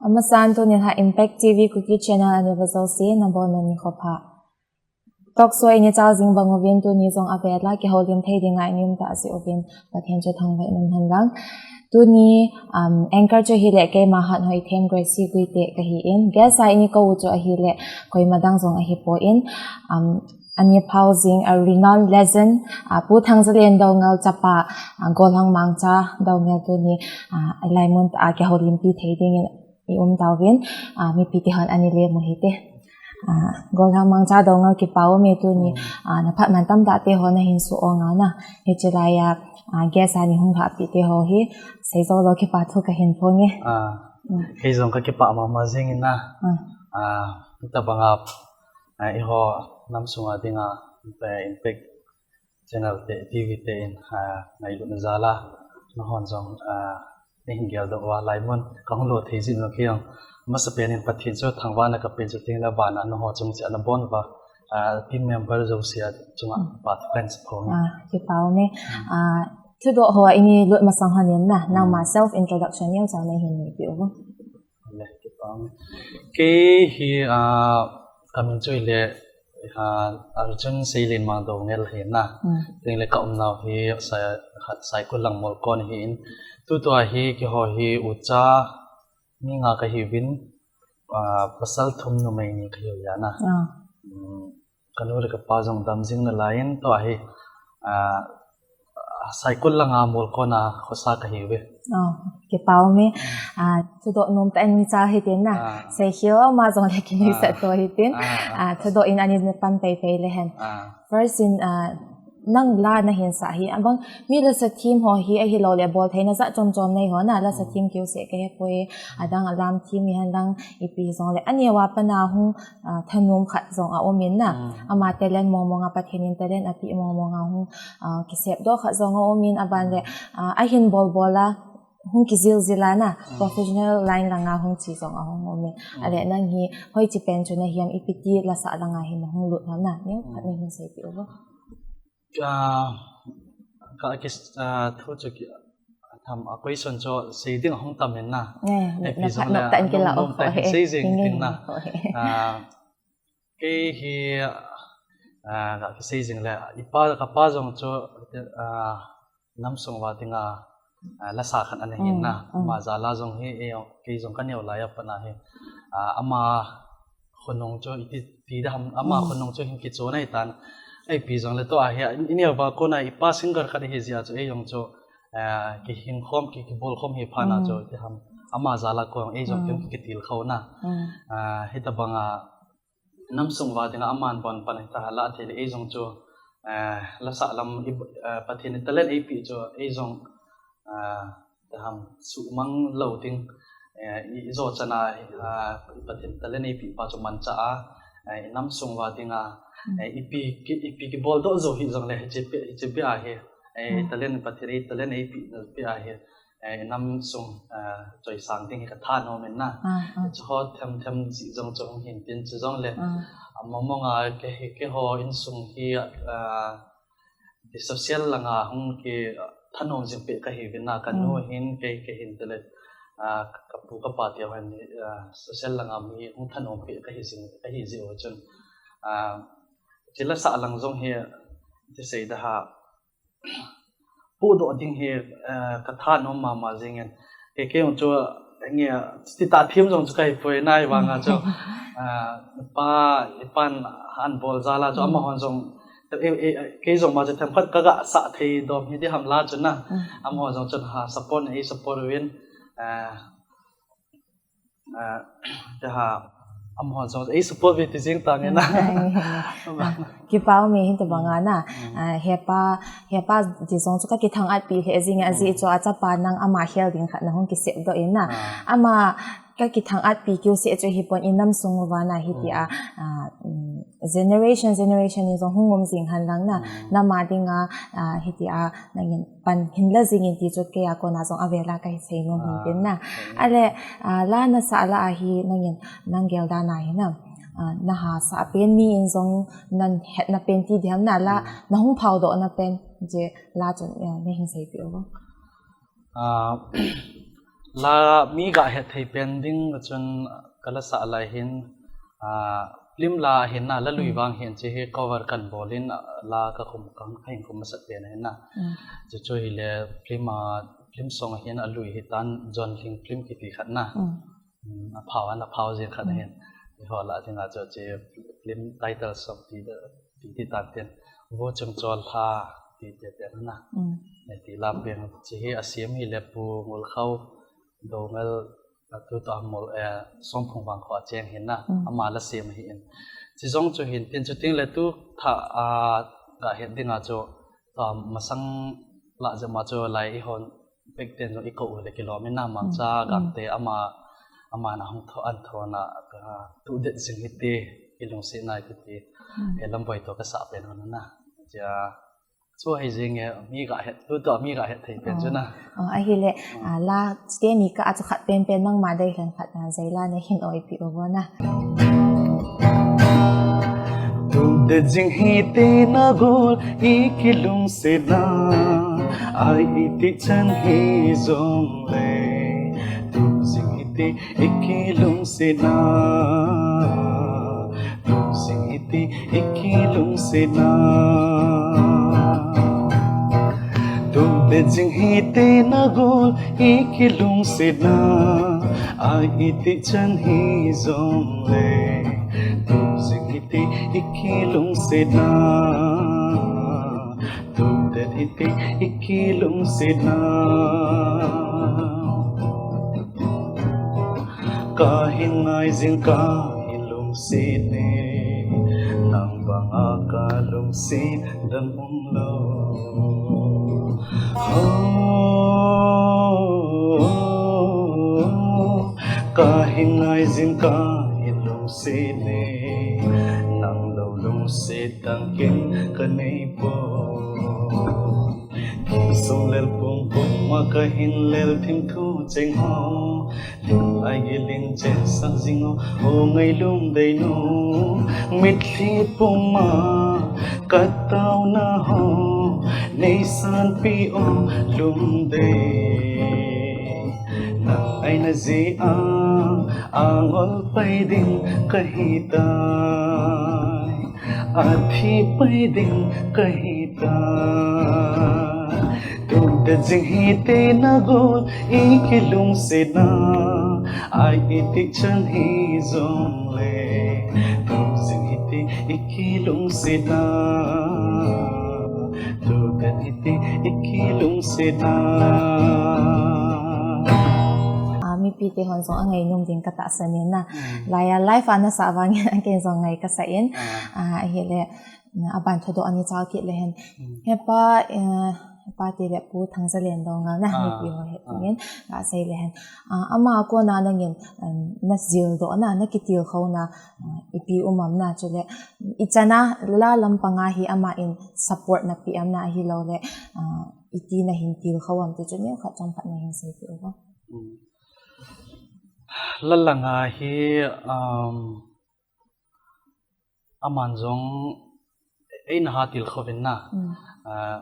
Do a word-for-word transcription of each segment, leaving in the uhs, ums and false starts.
Amasan tuni a Impact T V Kuki Channel a neive jouse, nabonun nikho pha. Talk show a ini chao jing bang uvin tuni jong avel a kihoulim thei dinga ini um tah jeh uvin Pathen chu thangvah in umhen lang. Tuni, um, anchor chu ahile keima Hathoithem Gracie Guite kahin, guest a ini kou u chu ahile koima dang jong ahipon, um, ani phao jing a renowned legend, uh, Pu Thangzalen Doungel chapa, uh, Golhang Mangcha Doungel tuni, uh, alai mun tah a kihoulimpi thei dingin i um tauvin, uh, mipi te hon ani lemu hite. Ah, Golhang Mangcha Doungel, kipa ume tuni, ah, naphat man tamtah te ho nahin su ong a na. Hiche lai a, ah, guest a nei hung lhahpi te ho hi, seijou lou kipa thu kahin phong e. Ah, kei jong kakipah mama jing in na. Ah, tabang a, ah, eiho nam sunga dinga, eh, Impact Channel te, T V te in, ah, ngailutna jal a, nahon jong, ah, neihin geldoh uva laimun kahung lo thei jeh in kei jong masapen in Pathen chu thangvahna kapen chu teng le vana nangho chung cheh a nabon uva, ah, team member jouse a chunga kipa thu kahin phong e. Ah, kipa ume. Ah, thudoh ho a ini lut masang hon in na, nangma self introduction neocha neihin neipeh uvo. Le, kipa ume. Kei hi, ah, kamin chu ahile, ah, Arjun Seilenmang Doungel ahi na. Teng le ka umnau hi Sai, Saikul lang Molkon ahin. Tutua hi keiho hi ucha mi nga kahiuvin, ah, pasal thum numei ni kahiu ahi na. Kanu le kapa jong dam jing nalai in tua hi, ah, Saikul langa Molkon a khosa kahiuve. Oh, kipa ume. Ah, thudoh nom tah in neicha hitin na. Seikhel ma jong le kineisah to hitin. Ah, thudoh in ani pan peipei le hen. First in, ah, nang la nahin sah hi, abang mi lasa them ho hi ahilou le bol theina jat chom chom nei ho na, lasa them kiu seh kahe poi, adang alam them hi hen lang ipi jong le. Aneo a pat a hung, ah, thanom khat jong aum in na. Ama talent mong mong a, Pathen in talent apeh mong mong a hung, ah, kisepdoh khat jong aum in, aban le, ah, ahin bol bol a, hung kijil jil a na, professional line langa hung che jong ahung um in. Ale nang hi hoiche pen chu nahi ham, ipi ti lasa langa hi nahung lut ham na, neo khat nahin seipeh uvo. Ah, ka kis, ah, thu chu ki, tham a question chu sei ding ahung tam in na. Eh, ipi jong le, nom, nom tah in sei jing ding na. Ah, kei hi, ah, ka kisei jing le, ipa, kapa jong chu, ah, nam sung uva dinga, ah, lasa khat ana hin na. Ama jal a jong hi, eh, kei jong kaneo lai a pat a hi, ah, ama khonung chu iti ti ding ham, ama khonung chu hin kichon ahitan. Ipi jong le tua hi, i neo uva kona ipa singer khat ihi jeh a chu ei jong chu, ah, kihin khom, ki, kibol khom hi phat a chu ti ham, ama jal a kon ei jong kin kitil khou na. Ah, hitabang a nam sung uva dinga aman bon pan hita la thei le ei jong chu, eh, lasa lam i, eh, Pathen in talent eipeh chu ei jong, eh, taham sumang lou ding, eh, i, i jo chan a, eh, Pathen talent eipeh pa chu manchah a, eh, nam sung uva dinga, eh, ipi ki, ipi kibol doh jou hih jong le hiche pe, hiche pe a hi, eh, talent Pathen ei talent eipeh na pe a hi, eh, nam sung, eh, choisang ding hi ka thanom in na. Chuho them them jeh jong chu hung hin tin chu jong le. Among mong a kei, keiho insung hi, ah, ti social langa hung ki, ah, thanom jing peh kahiuvin na, kanu hin kei, kei hin tile, ah, kapu kapa te ho hin, ah, social langa mi hung thanom peh kahi jing, kahi jeh u chun. Ah, ti lasa lang jong hi, ti sei da ha, pohdoh ding hi, eh, ka thanom mama jing in. Kei, kei jong chu, nge, ti tah them jong chu kahi poi na, ahivang a chu, eh, pa, ipan han bol jal a chu, amahon jong, eh, eh, kei jong ma chu themkhat kaga sah thei dom hi ding ham la chu na. Amahon jong chun ha support na, ei support uvin, eh, Ah, te ha, amaho jong ei support ve ti jing tang e na. Kipa ume, hitabang a na. Ah, hepa, hepa ti jong chu ka kithang-at pi lheh jing e, ajeh chu achapa nang ama khel ding khat nahung kisepdoh in na. Ama ka kithang-at pi kiu seh chu hipon, i nam sung uva na hiti a, ah, um, generation, generation in jong hung um jing hen lang na. Nam a dinga, ah, hiti a, nangin pan hin la jing in ti chu kei a kona jong avel a kahin seinom hin tin na. Ale, ah, la nasah lah a hi nangin, nang gel dan a hi na. Ah, naha sah pen mi in jong nahet na pen ti diham na la, nahung phao doh na pen je la chun, eh, nahin seipeh uvo. Ah, La mi ga het thei pen ding chun ka la sah lai hin, ah, film la hin na, la lui vang hin chi hi cover kan bol in, ah, la ka khum, ka hin khum masat pen hin na. Mm. Chu chu hi le film a, film song a hin a lui hi tan John Ling film kiti khat na. Mm. Mm, a phau an, a phau zia khat hin. Hi ho la ding a chu chi film title song ti da, ti ti tan tin. Vo chung chol ha ti ti ti na. Mm. Ti la pen chi hi a siam hi le Pu Ngul Khau Dongel, a tu ta mol, eh, Somphung Vangkho a cheng hin na, mm, ama la siam hi in. Chi zong chu hin tin chu ting le tu tha, a, ga het ding a chu, ta masang la jema chu lai i hon pek ten zong i ko u le kilom in na, Mangcha, mm, Gangte ama, ama na hong tho an tho na, a, tu det zing hi ti, i lungsi na hi ti, mm, he lam boi to ka sa pen hon na. Chia, Chu hi zing e, mi ga het, tu tu mi ga het thei pen chu na. Oh, ahi le, ah, la te ni ka a chu khat pen pen nangma dei hlen khat na zai la ne hin oi pi o bo na. Tu te zing hi te na gol i kilungset na, ai i ti chan hi zong le. Tu zing hi te i kilungset na, tu zing hi te i kilungset na. Tu te zing hi te na gol i kilungset na, ai i ti chan hi zong le. Tu zing hi te i kilungset na, tu te hi te i kilungset na. Ka hin ngai zing ka hin lungset ne, nang banga ka lungset dang um lo. Oh, ka hin ngai zing ka hin lungset ne, nang lo lungset dang ken ka nei po. Sung lel pum pum ma ka hin lel thim thu cheng ho. Lung lai gi ling chen sang zing o, o ngai lung dei nu. Mit thli pum ma ka tau na ho, nei san pi o lung dei. Nang ai na zi a, a ngol pai ding ka hi tai. A thi pai ding ka hi ta. Tu te zing hi te na gol i kilungset na, ai i ti chan hi zong le. Tu zing hi te i kilungset na, tu te hi te i kilungset na. Ah, mipi te hon zong a ngai nung ding ka tahsan in na. Mm. Lai a live a na sa vang in a ken zong ngai ka sa in. Ah. Ah, ahi le, na, a ban thadoh a ni chau kit le hen. Mm. He pa, eh, he pa ti le Pu Thangzalen Doungel na, ah, mipi ho he, ah, ti in, ka sei le hen. Ah, ama kona nangin, um, na zil doh na, na kitilkhou na, ah, ipi um am na, chule, i chan a, la lampang a hi ama in support na pe am na, ahi lo le, ah, iti na hin tilkhou am ti chu neo khat chom khat na hin sei pi u vo. Mm. La lang a hi, um, aman zong eina ha tilkhou vin na. Mm. Ah,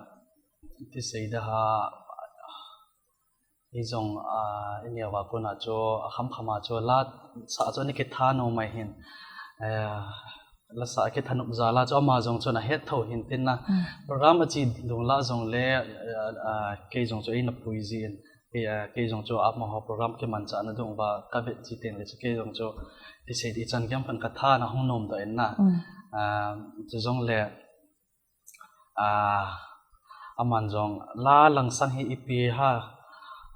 ti sei da ha, i zong, ah, i neo va kona chu, a kham kham a chu, la sa chu ni kitha no mai hin. Eh, la sa kitha nup za la chu ama zong chu na het tho hin tin na. Mm. Program a chi dung la zong le, eh, ah, kei zong chu eina pui zi in. Kei, ah, kei zong chu amaho program kimanchah na dung va ka vet chi teng le chu kei zong chu ti sei di chan kiam pan ka tha na hong nom doh in na. Mm. Ah, chu zong le, ah, aman zong la lang sang hi ipi ha,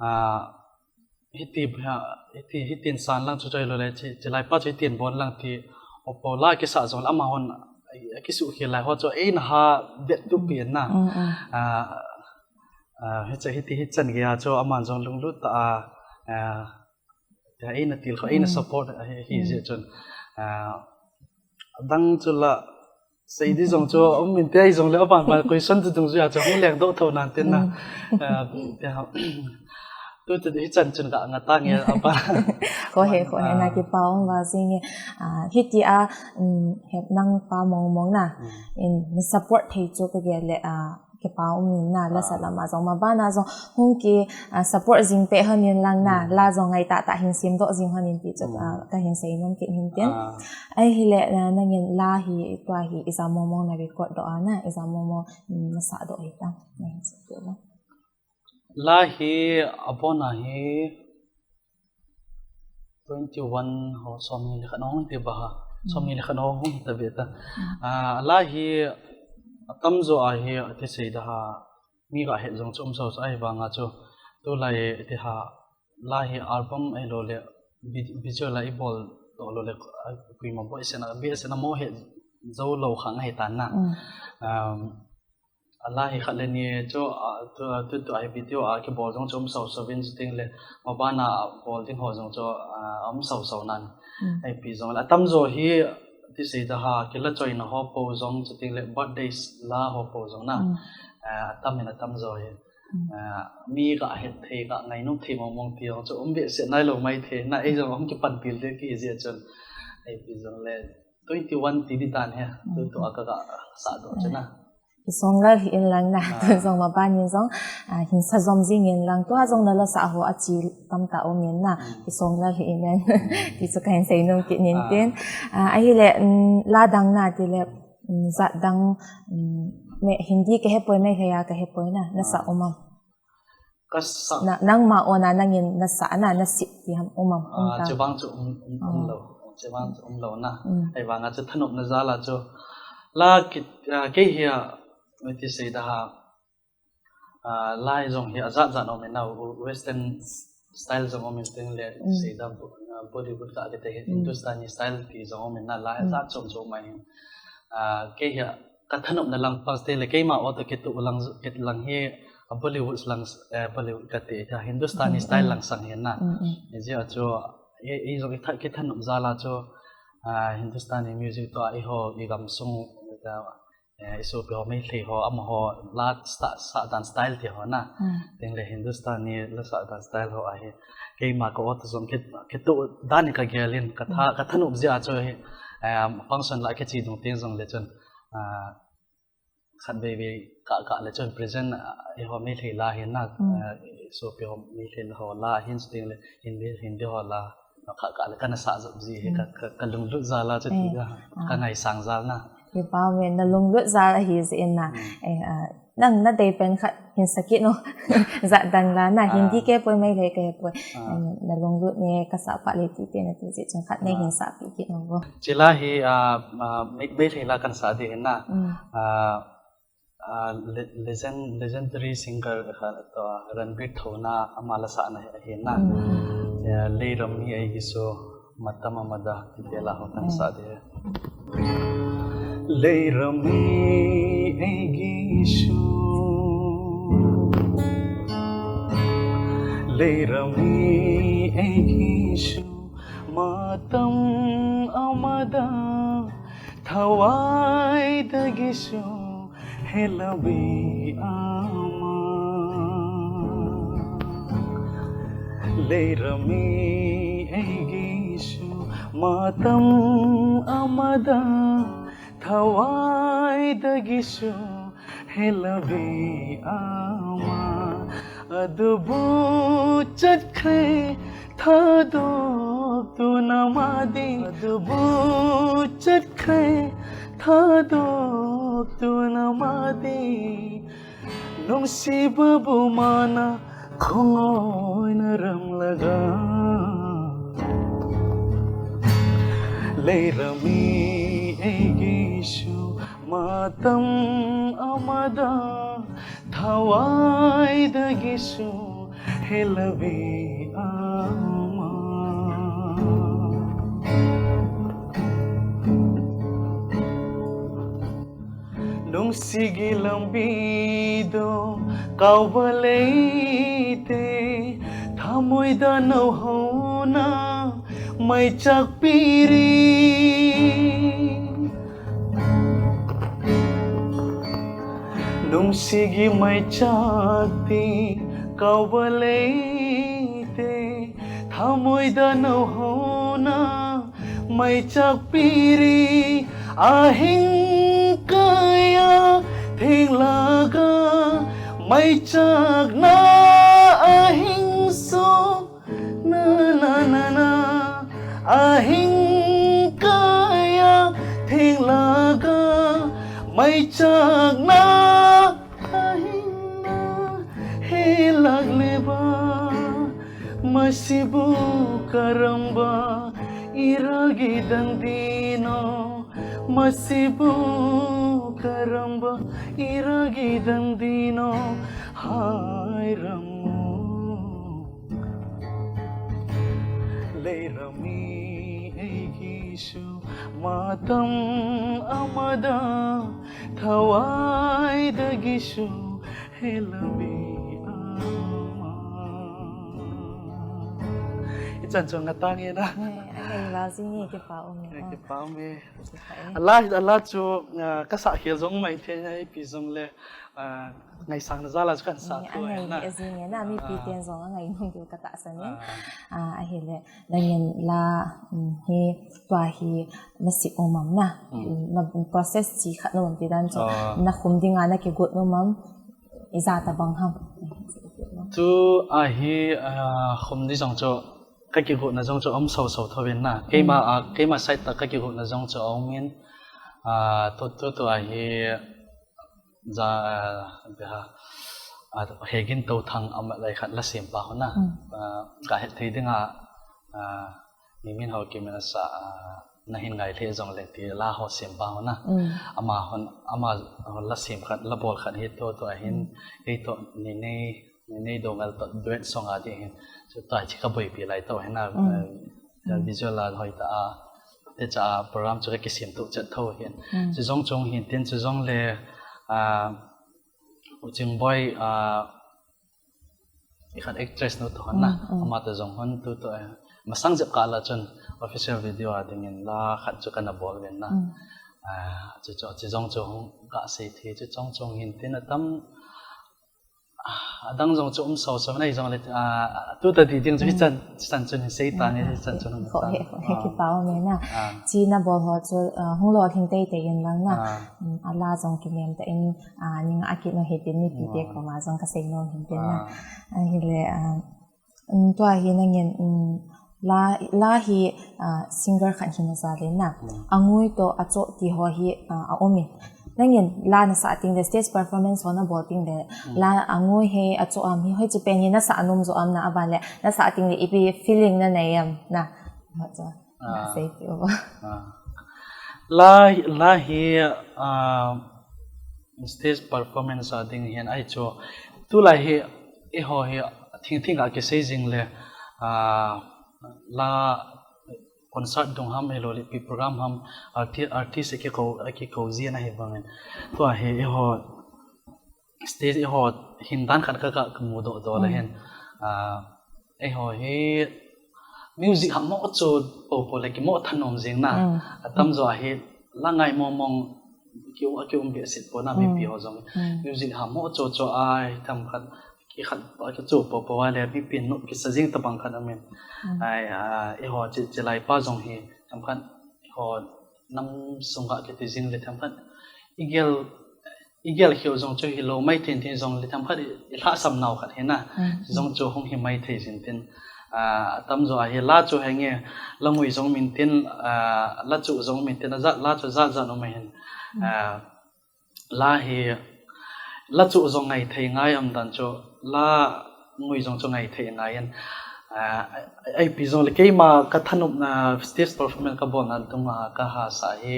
ah, hiti ha, hiti, hitin san lang chu choi lo le chi, chi lai pa chu hitin bon lang ti, opo la kisa zong le amahon, eh, kisu khel lai ho chu eina ha vet tu pi in na. Mm, mm. Ah, Ah, hicha hiti hichan gei a chu aman zong lunglut ta a, ah, tia eina tilkhou, eina, mm, support a hi, hi, mm, zi chun. Ah, dang chu la, sei di zong chu, um min te zong le aban ban question chu dung zia chu, hong leng doh tho nan tin na. Mm. Ah, tia, tu tu hichan chun ka nga ta nge apa. Ko he, ko he, na kipa um va zi nge. Ah, hiti a, um, he nang pa mong mong na. Mm. In support thei chu ka gel le, ah, kipa um in na, la sa lama jong, ma bana jong hung ki, ah, support jing pe hon in lang na, la jong ngai tah tah hin sim doh jing hon in ti chu, ah, ka hin sei nom kit hin tin. Ahile, ah, nangin la hi, tua hi, ijat mong mong na record doh a na, ijat mong mong, mm, na sa doh hi ta. Na hin sei doh na. La hi, abon a hi, twenty-one ho, somni le khat hung ti ba ha. Somni le khat hung ta ve ta. Ah, la hi, atam jo a hi, ati sei da ha, mi ga het jong chu um sau sa hi vanga chu. Tu lai ti ha, la hi album ai lo le, vi-, visual a i bol to lo le, ah, kui ma boi sena, bi sena mo het jo lo khang hi ta na. Um, A la hi khat le ni chu, a, tu, tu, tu a hi video a kibol jong chu um sau sau vin chu ting le, ma bana bol ding ho jong chu, a, um sau sau nan. Ai pi jong le. Atam jo hi, ti sei da ha, kila choi na ho po jong chu ting le, birthdays la ho po jong na. A, atam in atam jo hi. A, mi ga het thei ga ngai nom thei mong mong ti jong chu um ve se nai lo mai thei na, ei jong um kipan pil de ki ji chun. Ai pi jong le, twenty-one ti di dan he, tu, tu a ka ga sa do chu na. Kisong lal hi in lang na, tu jong ma bani jong, ah, hin sa jom jing in lang, tua jong na la sa ho a chi tam ta um in na, kisong lal hi in lang, ti chu ka hin sei nom kit nin tin. Ah, ahile, mm, la dang na ti le, mm, jat dang, mm, me Hindi ka he poi, Meghalaya ka he poi na, na sa um am. Ka sa. Na, nangma ona nangin na sa na, na sip ti ham um am, um ta. Chevang chu um, um, um lo. Chevang chu um lo na. Ai vanga chu thanop na jal a chu. La ki, ah, kei hi a, ti sei da ha. Ah, la jong hi a jat jat um in na, western style jong um in ting le, sei da, ah, Bollywood ka ke te hi, Hindustani style ti jong um in na, la jat chom chom mai. Ah, kei hi a, ka thanop na lang pas te le, keima o to ke tu lang, ke lang hi, a Bollywood lang, eh, Bollywood ka te, Hindustani style lang sang hi na. Ni ji a chu, ei, ei jong i tha-, ki thanop jal a chu, ah, Hindustani music to a i ho, i gam sung, eh, i sopi ho, Meitei ho, amaho, la sa, sa dan style ti ho na. Ting le Hindustani la sa dan style ho a hi. Keima ka o to jong ki, ki tu dan ni ka gel in, ka tha, ka thanop ji a chu hi, eh, function la ki chi dung ting jong le chun, ah, khat vei vei ka, ka le chun present, ah, i ho Meitei la hin na, ah, i sopi ho Meitei ho la hin ting le Hindi, Hindi ho la, khat ka le kana sa jop ji hi ka, ka, ka lunglut jal a chu ti da, ka ngaisang jal na. Kipa me na lunglut jal a hi ji in na. Eh, ah, nang na dei pen khat hin sa kit no. Jat dang la na, Hindi ke poi Meitei ke poi. Na lunglut ne ka sa pa le ti te na ti ji chun khat ne hin sa pi kit no. Chila hi, ah, ah, Mei-, Meitei la kan sa di hin na. Ah, ah, le-, legend-, legendary singer khat to, Ranbir Thona ama la sa na hi hin na. Ya, Leiram hi aigi su matam amada ti te la ho kan sa di. Leiram hi aigi su. Leiram hi aigi su. Matam amada thawai dagi su helabi ama. Leiram hi aigi su matam amada thawai dagi su helabi ama. Adubu chatkhe thadok tuna madi. Adubu chatkhe thadok tuna madi. Nungsiba bu mana khongoina ram laga. Leiram hi aigi su matam amada thawai dagi su helabi ama. Nungsigi lambi do kauba leite, thamoida nau hona maichak piri. Nungsigi maichak ti kauba leite, thamoida nau hona maichak piri. Ahing kaya Thenglaga maichakna ahing so na na na na ahing kaya thenglaga maichakna ahing na helak leba masibu karamba iragi dandino masibu karamba iragi dandino hai ramu leirami eigisu matam amada thawai dagisu helabi ama ichan chong atang ina. Ai la sing ni ke pa um ni. Ke pa um e. Ala ala chu ka sa khel jong mai the na ipi jong le ngaisang na jala chu kan sa tu na. Ai ni na mi pi ten jong ngai nung du ka ta sa ni. Ahile nangin la hi tua hi na sik um am na na process chi khat na um ti dan chu na khum dinga na kigot um am ija ta bang ham. Tu ahi khum di jong chu ka kigot na jong chu um sau sau tho vin na keima a keima side ta ka kigot na jong chu um in tu tu tu ahi ja beha hegin to thang am lai khat la sem pa hona ka het thei dinga mi min ho ki min asa na hin ngai le jong le ti la ho sem pa hona ama hon ama hon la sem khat la bol khat hi to to ahin ei to ni nei ni nei do ngal to duet song a di hin chu ta chi ka boi pi lai to hena visual a hoi ta a te cha program chu ka kisem tu chet tho hin chu jong chung hin tin chu jong le a Uching Boy a ikhat actress nu to hon na ama to jong hon tu to masang jep ka la chun official video a dingin la khat chu kana bol ven na chu chu chu jong chu ka sei thi chu chong chung hin tin atam adang jong chu um sau sau nei jong le tu ta di ding chu hichan chan chun sei ta ni hichan chun ko he ko he ki pau me na chi na bol ho chu hung lo thing tei tei in lang na ala jong ki nem ta in ning a ki no he tin ni pi te ko ma jong ka sei no hin tin na ahile tua hi nangin la la hi singer khat hi na za le na angui to acho ti ho hi a um in nangin la na sa ting le stage performance ho na bol ting le la angui he acho am hi hoi chi pen hi na sa anom zo am na aban le na sa ting le ipi feeling na nei am na ho cho na sei ti o la la hi stage performance a ding hian ai chu tulai hi eiho hi thing thing a kisei jing le la concert dung ham hilo le pi program ham artist artist ki ko ki ko ji na hi bangin tua hi eiho stage eiho hin dan khat ka ka mu do do la hin eiho hi music ha mo chu po po le ki mo thanom jing na atam jo hi la ngai mo mong ki u ki um be sit po na mi pi ho jong music ha mo cho cho ai tham khat ki khat pa ki chu po po le mi pi no ki sa jing ta bang khat amen ai eiho chi chi lai pa jong hi tham khat ho nam sung ka ki ti jing le tham khat igel igel khiu jong chu hi lo mai thin thin jong le tham khat i lhasam nau khat hi na jong chu hung hi mai thei jin tin atam jo a hi la chu henge la ngui jong min tin la chu jong min tin a jat la chu jat jat um hin la hi la chu jong ngai thei ngai am dan chu la ngui jong chu ngai thei ngai an ai pi jong le keima ka thanop na stage performance ka bol na tung a ka ha sa hi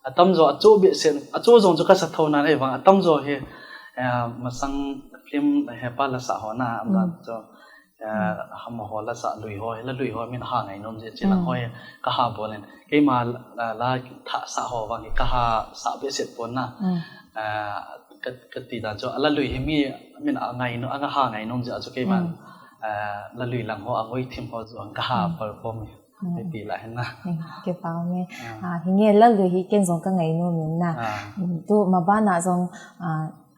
atam jo achu be sen achu jong chu ka sa tho na nei vang atam jo hi masang film he pa la sa ho na am dan chu ham ho la sa lui ho la lui ho min ha ngai nom je chi lang ho ka ha bol in keima la tha sa ho vang ka ha sa be set pon na ka ti dan chu ala lui hi mi min a ngai no a ha ngai nom je chu keima la lui lang ho a ngoi thim ho chu ka ha perform ti la hin na ke pa me hi nge la lui hi ken jong ka ngai nom min na tu ma ba na jong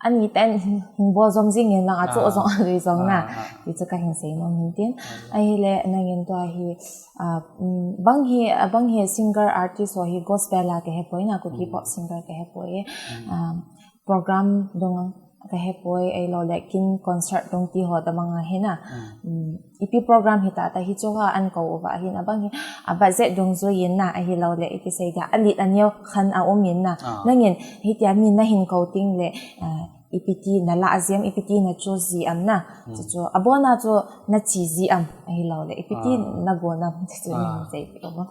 ani ten hing bol jom jing in lang a chu jong a lui jong na ti chu ka hing sei nom hin tin ahile nangin tua hi bang hi bang hi singer artist ho hi gospel a ke he poi na Kuki pop singer ke he poi program dong ka hepoi, ahilou le kin concert dong ti ho tabang ahi na. Hmm. Hmm, ipi program hita ta hichu ha an kou uva ahin, abang hi, a budget dungjui in na, ahilou le iti sei dia, alet aneo khat a um in na. Ah. Nangin hitia mi nahin kou teng le, ah, ipi ti nalah jiem, ipi ti na choose ji am na. Hmm. Chuchu abon a chu nache ji am, ahilou le ipi ti, ah, nagon am, chuchu, ah, nahin sei ti ko.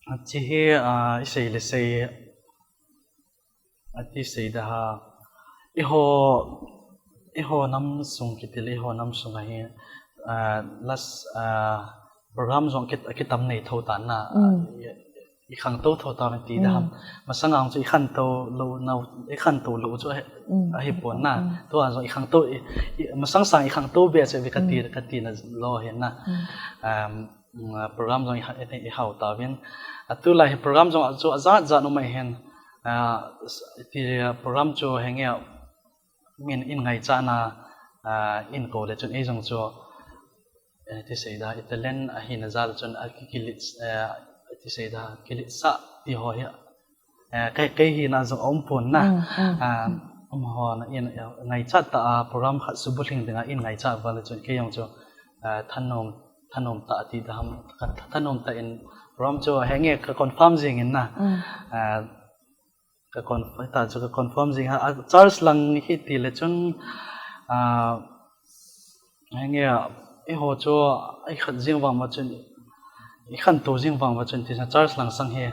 Hiche hi, ah, isei le sei, iti sei da ha, eiho, eiho nam sung kiti le, eiho nam sung ahi, ah, last, ah, program jong kit-, kitam nei tho tan na, hmm, ah, i, ikhangtou tho tauvin ti da ham. Hmm. Masang a chu ikhangtou lou nau, ikhangtou lou chu ahi, hmm, ahipon na. Hmm. Tua jong ikhangtou, i, i, masang sang ikhangtou be chu ve kati, hmm, kati na lou hin na. Hmm. Um, Mm, ah, program jong i ha-, i, ihao tauvin. Atulai hi program jong chu ajat jat um ahin. Ah, s-, ti, ah, program chu henge, min in ngaichat na, ah, in kou le chun ei jong chu, eh, iti sei da, i talent ahina jal chun akikilit, eh, iti sei da, kiletsah ti ho hi, eh, kei, kei hina jong a um pon na. Mm, mm. Ah, um ho na in, eh, ngaichat tah a program khat subulhing dinga in ngaichat uva le chun kei jong chu, ah, thanom, thanom tah ti da ham, tha-, thanom tah in program chu henge ka confirm jing in na. Mm. Ah, ka conf-, ta chu ka confirm jing a, ah, church lang hi ti le chun, ah, Henge, eiho chu, ikhat jing vang uva chun, ikhantou jing vang uva chun, tisa church lang sang hi,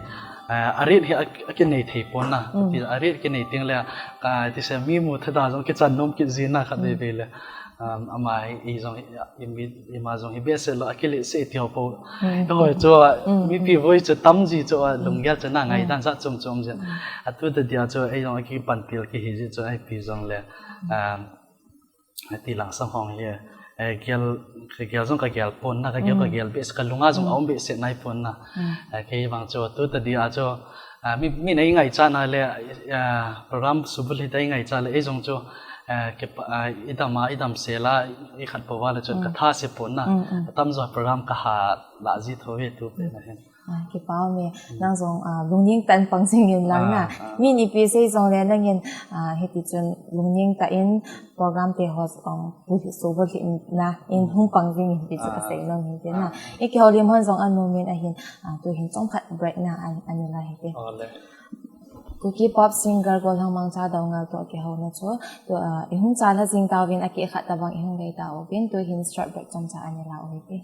eh, a rate hi a, akinei thei pon na. Mm. Ti a rate kinei teng le, ka, tisa mi mu thada jong kichan nom kit jin na khat, mm, vei vei le. Um, ama hi, i jong hi, i mi, ima jong hi behseh lou, akilet seh ti ho po. Mm. Eiho chu, mm, mipi, mm, voi chu tam ji chu, a, mm, lunggel chu na ngai, mm, dan jat chom chom jin. Mm. Atu ta dia chu, ei jong akipan til kihi ji chu, ipi jong le. Mm. Um, Ti lang sang hong hi, eh, gel, ka gel jong ka gel pon na, ka gel, mm, ka gel behseh, ka lunga jong, mm, a um behseh nai pon na. Mm. Eh, kei vang chu, tu ta dia chu, ah, mi, mi nei ngaichat na le, ah, program subulhit a i ngaichat le, ei jong chu, eh, ke pa, ah, idam a, idam sel a, ikhat po uva le chun, mm, ka tha se pon na. Mm, mm. Atam jo program ka ha la ji tho ve tu pen ahin. Ah, kipa um e. Mm. Nang jong, ah, lungning tah in pang jing in lang na. Ah, ah. Mi nipi sei jong le nangin, ah, hiti chun lungning tah in program te ho jong, ah, pu hi subulhit na in, mm, hung pang jing in ti chu, ah, ka sei nom in ti na. Ah. I kihoulim hon jong anom in ahin, ah, tu hin chomkhat break na an, an la hite. Ole. Kuki pop singer Golhang Mangcha Doungel toh kihouna chu, tu, ah, i hung chalha jing tauvin, akeh khat tabang i hung vei tauvin, tu hin short break chomcha an la u hite.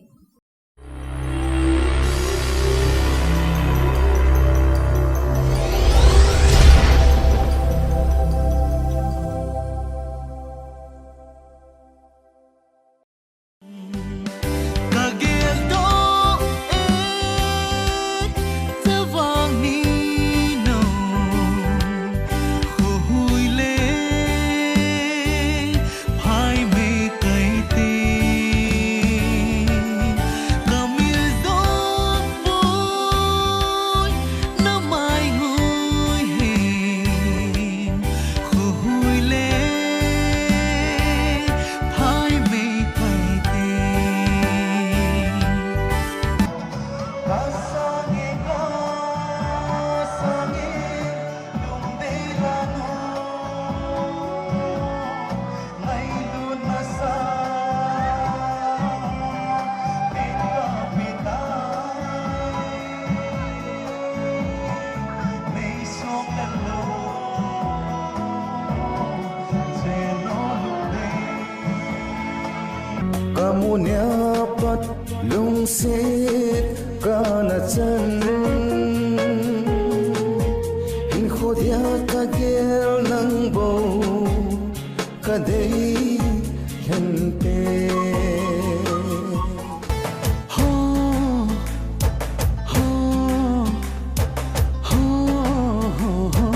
Kamu nia pat lungset kana chan, hinkho dia ka gel nang bou ka dei lhente. Ho, ho, ho, ho, ho.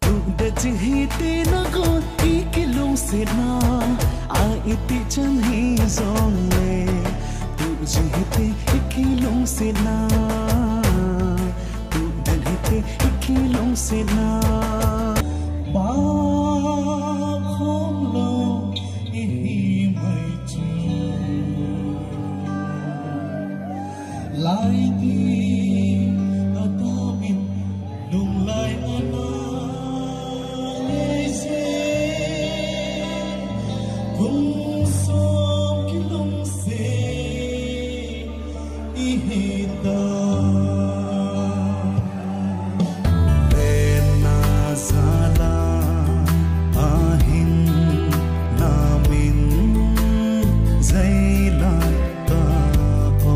Tudet jing hite na gon i kilungsetna, a iti chan hi jong le. Tudet jing hite i kilungsetna, tudet hite i kilungsetna. Ba khom lo i hi mai chu. Lai ni a tao min lunglai ana lei se, kum som kilung se i hi ta. Lenna jala ahin na min zeilai ta po.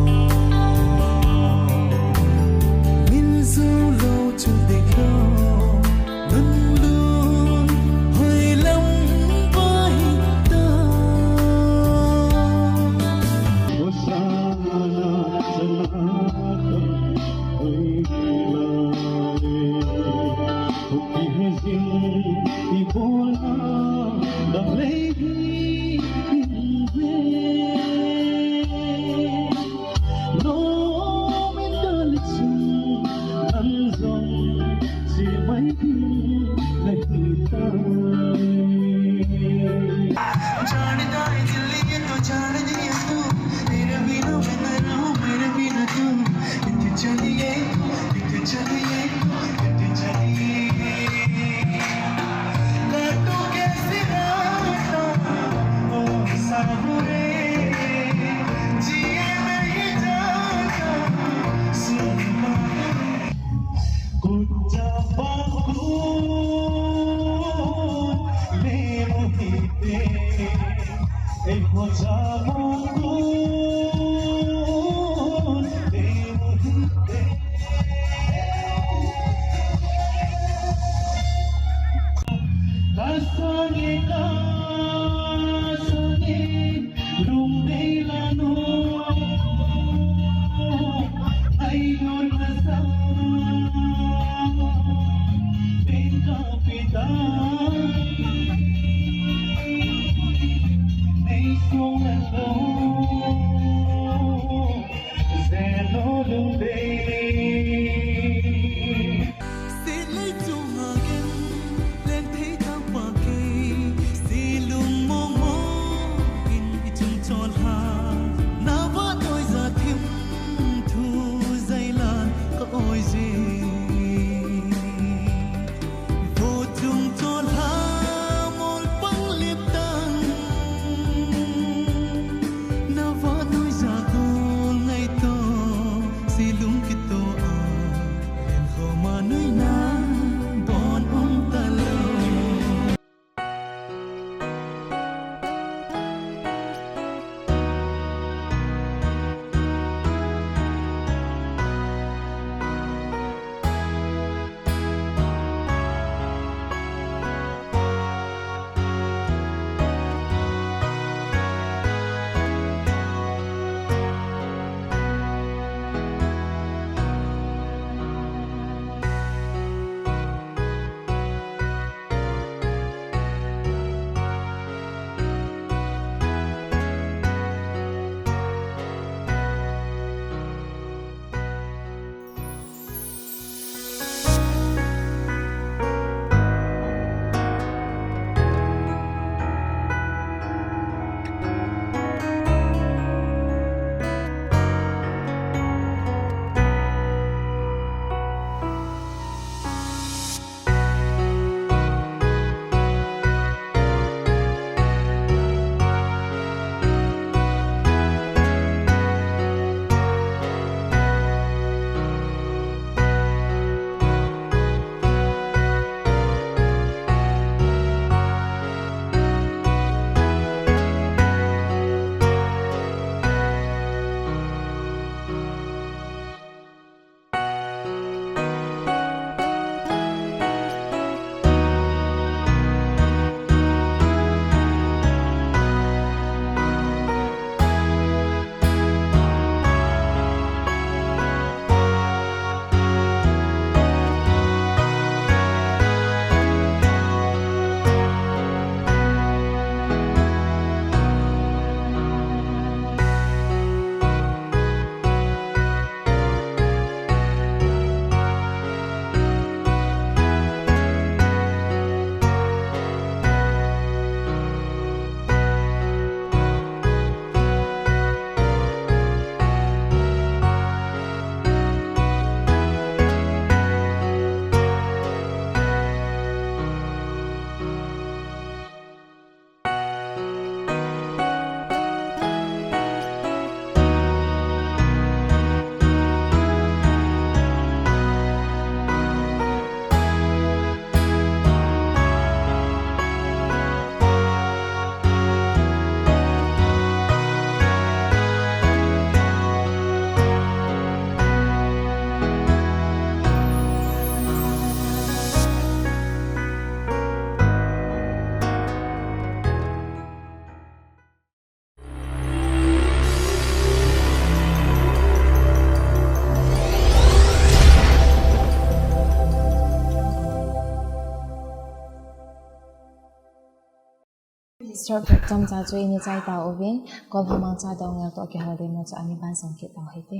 Chorpet chomcha chu ini chai tauvin, Kolhomang Chadongel toh kihoulimna chu ani ban song kit tau hite.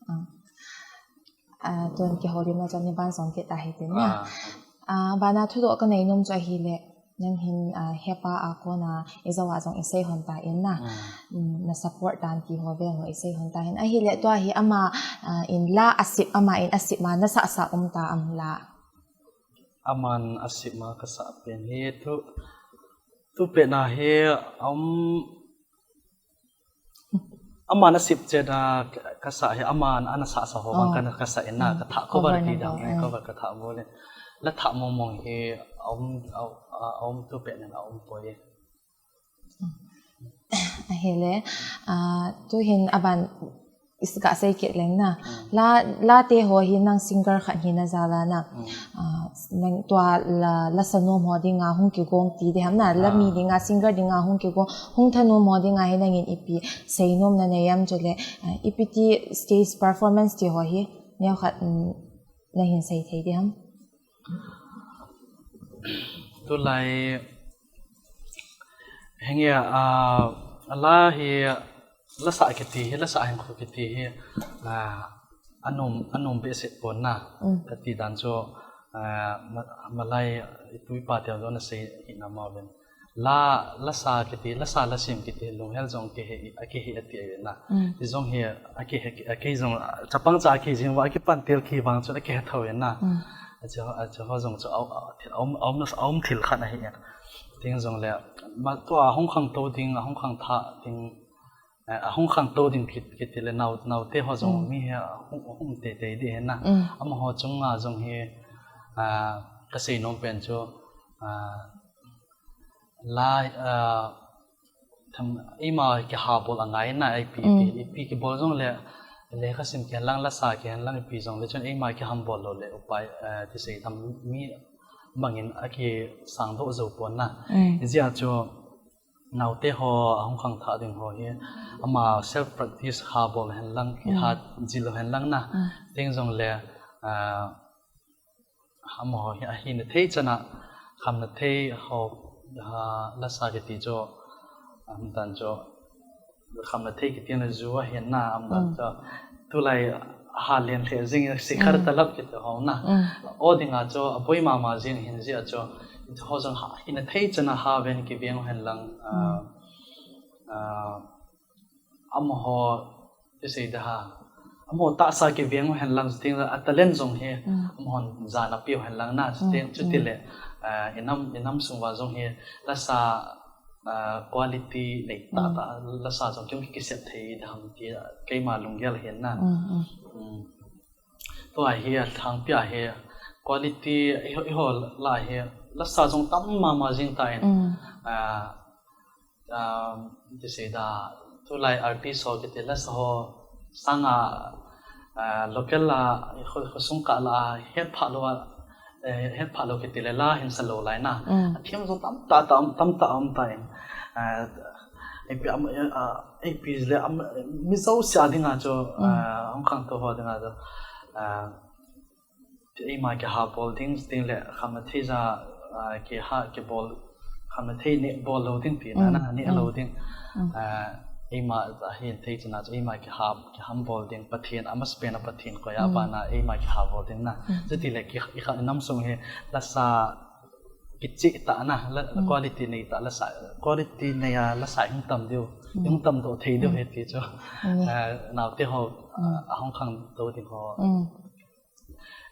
Ah, ah, tun kihoulimna chu ani ban song kit ta hite na. Ah. Ah, bana thudoh kanei nom chu ahile, nang hin, ah, hepa a kona ijou a jong isei hon tan na. Mm. Mm, na support dan ti ho vel ho isei hon tan. Ahile tua hi ama, ah, in la asep, ama in asep ma nasah sah um ta am la. Aman asep ma kasah pen hi tu, tu pen a hi, um, aman asep chet a kasah hi, aman ana sah sah ho bang kana kasah in na, katha cover ti dang, eh, cover katha bol in. La thah mong mong hi, um, um, tu pen in aum poi. Ahile, ah, tu hin aban is-, gasei kit leng na. Mm. La, la te ho hi nang singer khat hina jal a na. Mm. Ah, nang tua la, lasa nom ho dinga hung kigong ti diham na. La mi dinga, singer dinga hung kigong, hung thanom ho dinga hi nangin ipi seinom nanei am chule, ah, ipi ti stage performance ti ho hi neokhat, mm, nahin sei thei diham. Tulai, henge, ah, la hi, lasa kiti hi, lasa hinkho kiti hi, ah, anom, anom behseh pon na. Mm. Kati dan chu, ah, ma-, malai, itu ipa te jong ana sei hina ma ven. La, lasa kiti, lasa lasem kiti, lunghel jong kihe, akihe ati ahi na. Mm. Ti jong hi, akihe, aki jong, chapang cha aki jing uva, akipan tel ki vang chun akihe tho ahi na. Mm. Achu, achu ho jong chu, au, au, thil, aum, aum, aum thil khat ahi na. Ti jong le, ma, tua hung khangtou ding, ahung khangthah ding, eh, ahung khangtou ding kit, kiti le nao, naote ho jong mi hi ahung, ahung teitei ding ahi na. Mm. Amaho chunga jong hi, ah, kasei nom pen chu, ah, la, ah, tham, eima kihabol angai na, ipi, ipi, ipi kibol jong le, lekha sim kihen lang, lasa kihen lang, ipi jong le chun eima kihambol lou le upai, eh, ti sei tham mi bangin akisang doh jou pon na. Mm. Hijeh a chu, naote ho, ahung khangthah ding ho hi, ama self practice habol hen lang, kihat jil hen lang na. Mm. Ti jong le, ah, amaho hi, ahina thei chan a, khamna thei ho, ah, lasa kiti chu, um, dan chu, khamna thei kiti na ju ahi na, um, dan chu. Tulai, ha len lheh jing, sikhar talab kiti ho na. Mm. O dinga chu, aboi mama jing hin jeh a chu, ho jong ha, hina thei chan a ha ven kiveng hen lang, ah, ah, amaho, ti sei da ha. Amaho tahsa kiveng hen lang, chuti a talent jong hi, amahon jana piu hen lang na, chuti, chuti le, ah, inam, inam sung uva jong hi, lasa, ah, quality nei tah tah, lasa jong kim kisep thei da ham ti, keima lunggel hin na. Mm. Tua hi, athangpi a hi, quality, eiho, eiho la hi, lasa jong tam mama jing tan, ah, um, ti sei da, tulai artist ho kiti lasa ho, sanga, ah, local la, kho, khosung kah la, het pha lou a, eh, het pha lou kiti le la hin sa lou lai na. Mm. Athem jong tam tah tah, tam tah um tan. Ah, ipi am, ah, ipi le am, mi jouse a dinga chu, ah, hung khangtou ho dinga chu, ah, eima kihabol ding, ding le khamna thei ja, ah, kiha, kibol, khamna thei neh bol lou ding ti na, na, neh lou ding. Ah, eima ahin thei chan a chu eima kiha, kihambol ding, Pathen, amasapen a Pathen koi a bana eima kihabol ding na. Chuti le ki, i kha, inam sung hi lasa kicheh tah na, la, quality nei tah lasa, quality nei a lasa hung tam diu, hung tam doh thei diu hi ti chu. Ah, naote ho, ah, ahung khangtou ding ho.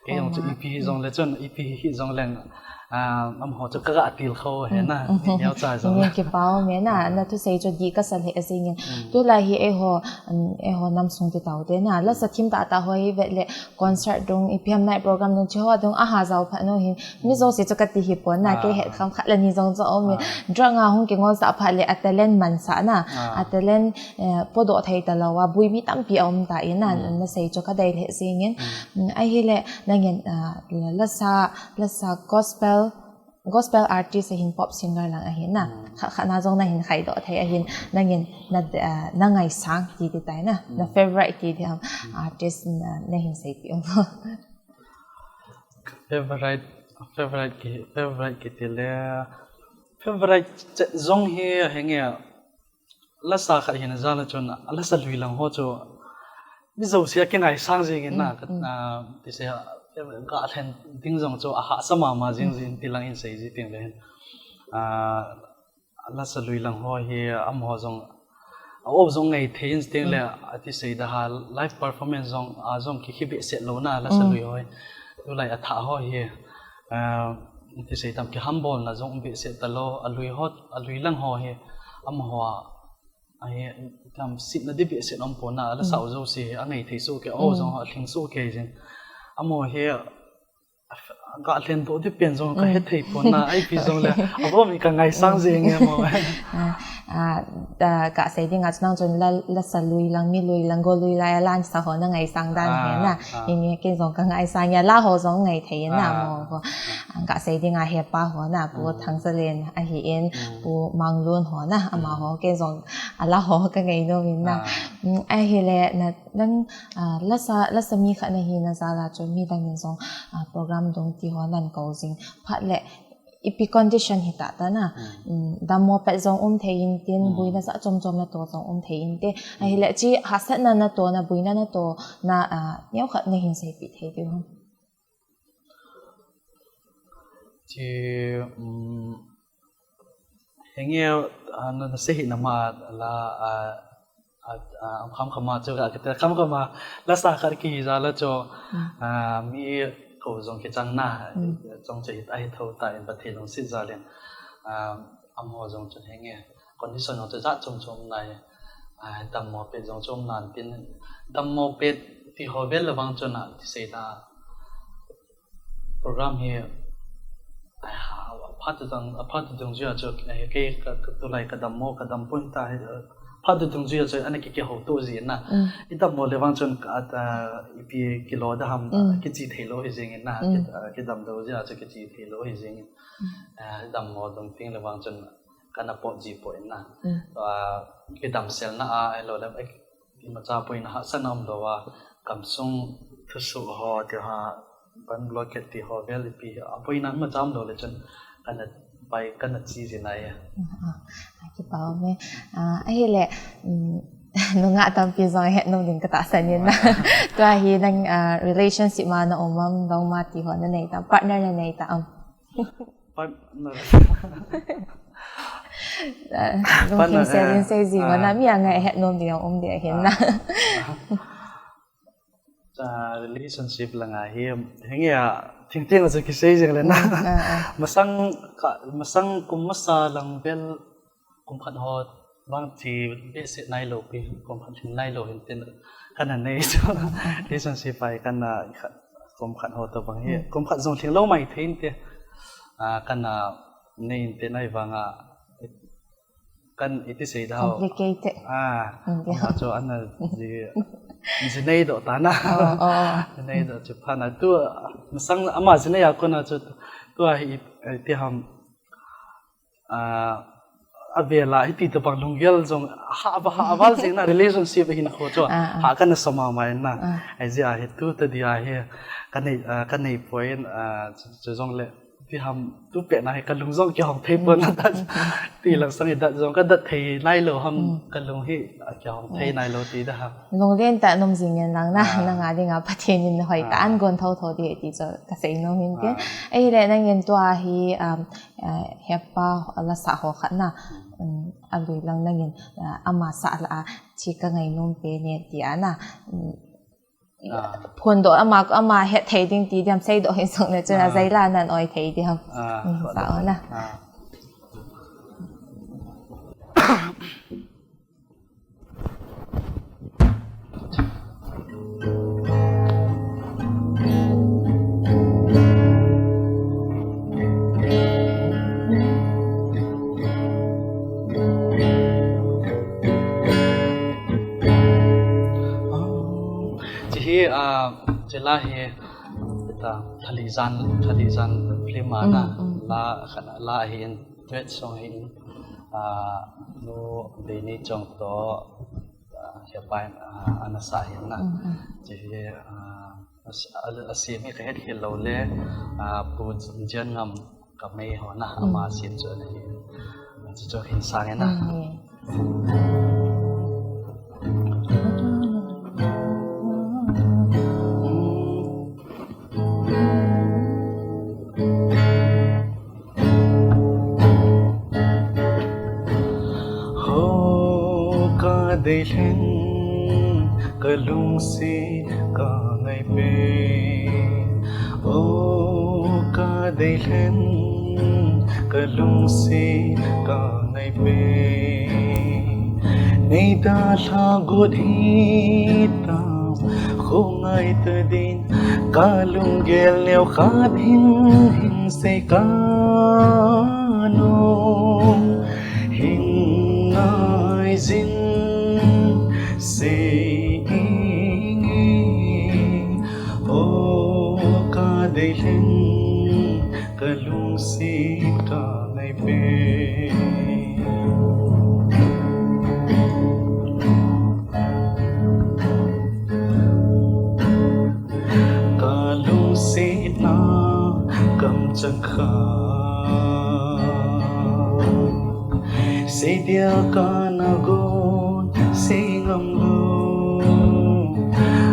Kei jong chu ipi hi jong le chun, ipi hi jong leng, ah, amaho chu kaga til kho he na, neocha jong le. Kipa um e na, na thusei chu dih kasa lheh jing in. Tulai hi eiho, um, eiho nam sung ti tau te na, lasa thim tah tah ho hi vet le concert dung, ipi ham night program dung, chi ho dung, aha jao phat nung hin, mi jouse chu kati hi pon na, kei het kham khat le ni jong chu um e. Drug a hung kingol sah phat le, a talent mansah na, a talent eh, podoh thei talou a, buimi tampi aum tan na, nasei chu kadei lheh jing in. Mm, ahile, nangin, ah, lasa, lasa gospel, gospel artist ahin pop singer lang ahin na. Kha, kha na jong nahin khaidoh thei ahin, nangin, na, ah, na ngaisang ti ti tai na, na favorite ti ti ham, artist na, nahin seipeh um. Favorite, favorite ki, favorite kiti le, Favorite chet jong hi henge, lasa khat hina jal a chun, lasa lui lang ho chu mi jouse a kingaisang jing in na, mm, ka, mm, ah, ti se, ah, ka lhen ding jong chu ahahsa mama jing, mm, jing ti lang in sei ji ting le hin. Ah, lasa lui lang ho hi amaho jong, a-o jong ngai thei in ting le, mm, ati sei da ha, live performance jong, a jong ki, ki behseh lou na, lasa, mm, lui ho hi. Tulai a thah ho hi, ah, ti sei tam ki humble na jong behseh ta lou, a lui ho, a lui lang ho hi, amaho a, a hi, tam sitna di behseh um pon na, lasa, mm, u jouse hi, a ngai thei soh kei, a-o, mm, jong a lhing soh kei jing. Amaho hi, Ka lhen doh di pen jong ka, mm, he thei pon na, ipi jong le, a bom i ka ngaisang, mm, jing e mo. Ah, ah, ah, ka sei ding a chu nang chun la, lasa lui lang, mi lui lang, go lui lai a lasa ho na ngaisang dan, ah, hi na. Ah. Hi ni ken jong ka ngaisang a, la ho jong ngai thei na, ah, mo ho. Ah. Ah, ka sei ding a hepa ho na, Pu, mm, Thangzalen ahi in, mm, Pu Manglun ho na, ama, mm, ho ken jong a la ho ka ngainom in na. Ah. Mm, ahile na, Nang, ah, lasa, lasa mi khat na hina jal a chu mi dang in jong, ah, program dung ti ho nan kou jing. Phat le ipi condition hi ta ta na. Hmm. Mm, dammo pet jong um thei in tin, hmm, buina ja chom chom na to jong um thei in te. Hmm. Ahile chi hahsatna na to na, buina na to na, ah, neo khat na hin seipeh thei diu ham? Chi, um, Henge, ah, na, na sei hi na ma la, ah, ah, ah, kham kham a chu ka, ka kham kham a lasa khat kihi jal a chu, hmm, ah, mi ko jong kichang na, hmm, chong che hi ta hi tho ta in Pathen lungset jal in, ah, amaho jong chu henge, condition jong chu ja chom chom nai, ah, dammo pet jong chom nan tin, dammo pet ti ho vel le vang chu na, ti sei ta, program hi, ah, aphat dang, aphat dungjuia chu, eh, kei ka, ka tulai ka dammo, ka dam pon ta hi, eh, aphat dungjuia chu ana ki, kihou to ji na. Mm. I dammo le vang chun ka, ah, ipi kilo da ham, mm, kichi thei lou hi jing in na, mm, ki, ah, kidam dungjuia chu kichi thei lou hi jing in. Mm. Ah, dammo dung ting le vang chun kana pot ji poi na. Mm. Ah, kidam sel na a, ahilou le, eh, Imacha boina hahsatna umlou a, gamsung thusoh ho, ti ho, ban blockade ti ho, vel ipi, aboina imacha umlou le chun, kana pai, kana chi jin ahi. Ah, ah, kipa um e. Ah, ahile, um, nungah tampi jong ahet nom ding katahsan in na. Ah. Tua hi nang, ah, relationship ma na um am, lou ma ti ho na nei tam, partner na nei tam. Partner. Ah, lungkim sel in sei jing, ah, na mi a ngai het nom ding um ding ahin na. Ah. Cha relationship langa hi, henge a, thingthing a chu kisei jing le na. Mm, ah, ah. Masang ka, masang kum masa lang vel kum khat ho vang chi behseh nailou pi, kum khat hin nailou hin tin kana nei chu. Relationship a hi kana khat, kum khat ho tobang hi, hmm, kum khat jong lhinglou mai thei inte. Ah, kana nei inte nai vang a, kan iti sei dau. Complicated. Ah, hmm, ama chu ana ji, ji nei doh ta na. Oh, oh, oh. Ji nei doh chu pha na tu, masang ama ji nei a kona chu, tua hi iti ham, ah, avela hiti tobang lunggel jong ha, ha, ha val jing na relationship hin kho chu. Ah, ah. Ha kana soma mai na. Ah. Ai ji a hi tu ta dia hi kanei, ah, kanei poi, ah, chu, chu jong le ti ham tu pet na hi kalung jong kihong thei pon na ta. Mm, mm, mm. Ti lang sang i dat jong kadat thei nailou ham, mm, kalung hi, ah, kihong thei, mm, nailou ti da ham. Lunglen ta nom jing in lang na, ah, nanga dinga Pathen in hoi ta, ah, an gon thotho di ti chu kasei nom in tin. Ah. Ahile nangin tua hi, um, eh, hepa lasa ho khat na, um, alui lang nangin, eh, ama sah la a, chi ka ngainom pen e ti a na, um, ah, phondoh ama, ama het thei ding ti diam, seidoh hin sung le chun, ah, ajeh la nan oi thei diam. Ah, um, sa o na. Ah. Chi hi, ah, chi la hi, ta, Thalijan, Thalijan film a na, mm, mm, la, khat na, la hi in, duet song hi in, ah, nu Beni Chong to, ah, hepa in, ah, ana sa hi na. Mm, mm. Chi hi, ah, a, a, a sem hi ka het khel lou le, ah, Pu Jian Ngam Kamei ho na, mm, ama sem chu ana hi. Chu hin sang e na. Ho ka dei lheng ka lungsi ka ngai pe. O ka dei lheng ka lungsi ka ngai pe. Nei da lha got hi ta, kho ngai ta din, ka lunggel neo khat hin hin sei ka no. Hin ngai zin sei inge, o ka dei lheng ka lungsi ka ngai pe. Ka lungsetna kam chang kha, sei dia ka na gon sei ngam lo.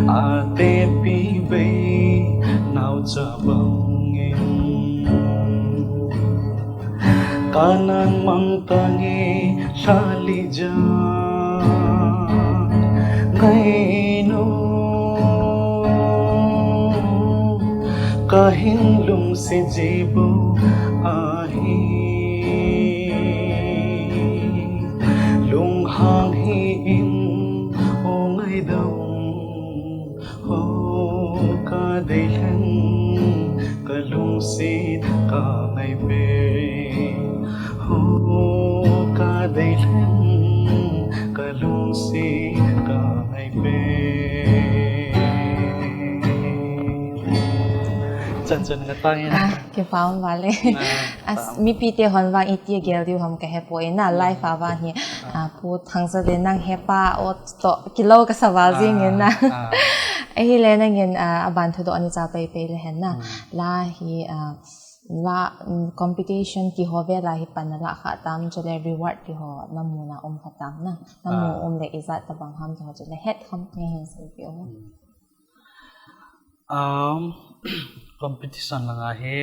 A te pi bei nau cha bang in. Kanan mang tange lha li ja ngai no. Ka hin lungsi ji bu ahi. Lunghang hi in o ngai dam. Ho ka dei lheng ka lungsi ka ngai pe. Ho ka dei lheng ka lungsi ka ngai pe. Chan chan nga tang in. Ah, kipa um vale. Ah, as, mipi te hon vang iti gel diu ham ka he poi na, life a vang hi. Ah, Pu Thangza le nang hepa o to kilo ka sa val jing in na. Ah, ah. Ahile nangin, ah, aban thudoh ni cha pei pei le hen na. Hmm. La hi, ah, la, mm, competition ti ho vela hi pan na la kha tam, chule reward ti ho na mu na um kha tam na. Na mu Ah. um le ijat tabang ham ti ho chule het kham nge hin sei pi o. Hmm. Um, competition langa hi